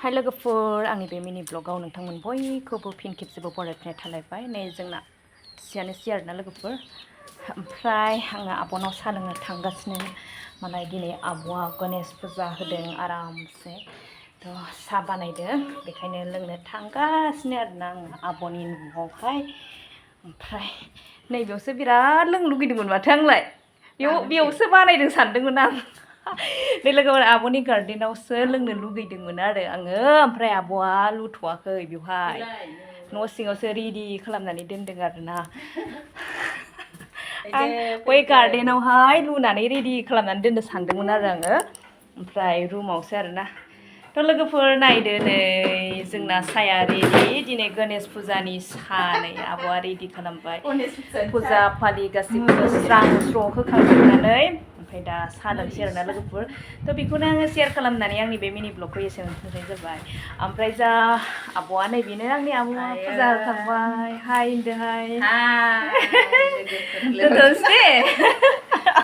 हाय लोगोफोर आंनि बे मिनि ब्लगाव नोंथांमोन बयखौबो फिन खेबसेबो बरायफिननाय थालायबाय नै जोंना सियानोसै आरोना लोगोफोर ओमफ्राय आङो आब'नाव साहा लोंनो थांगासिनो मालाय दिनै आब'आ गणेश फुजा होदों आरामसे थ' साहा बानायदों बेखायनो लोंनो थांगासिनो आरोना आं आब'नि न'आवहाय ओमफ्राय नैबेयावसो बिराद लोंनो लुगैदोंमोन माथो आंलाय बेयावसो बानायदों सानदोंमोन आं बे लोगोफोर आब'नि गार्डेनावसो लोंनो लुगैदोंमोन आरो आङो ओमफ्राय आब'आ लुथ'वाखै बेवहाय न' सिङावसो रेडि खालामनानै दोनदों आरोना आं बै गार्डेनावहाय लुनानै रेडि खालामनानै दोननो सानदोंमोन आरो आङो ओमफ्राय रुमावसो आरोना थ' लोगोफोर नायदो नै जोंना साया रेडि दिनै गणेश फुजानि सा नै आब'आ रेडि खालामबाय फुजा फालि गासैबो स्रां स्र' होखांजोबनानै ओमफ्राय दा साहा लोंसै आरोना लोगोफोर थ' बेखौनो आङो शेयार खालामनानै आंनि बे मिनि ब्लगखौ एसेयावनो फोजोबनाय जाबाय ओमफ्राय जा आब'आ नैबेनो आंनि आब'आ फुजा होखांबाय हाय होनदोहाय दोनथ'नोसै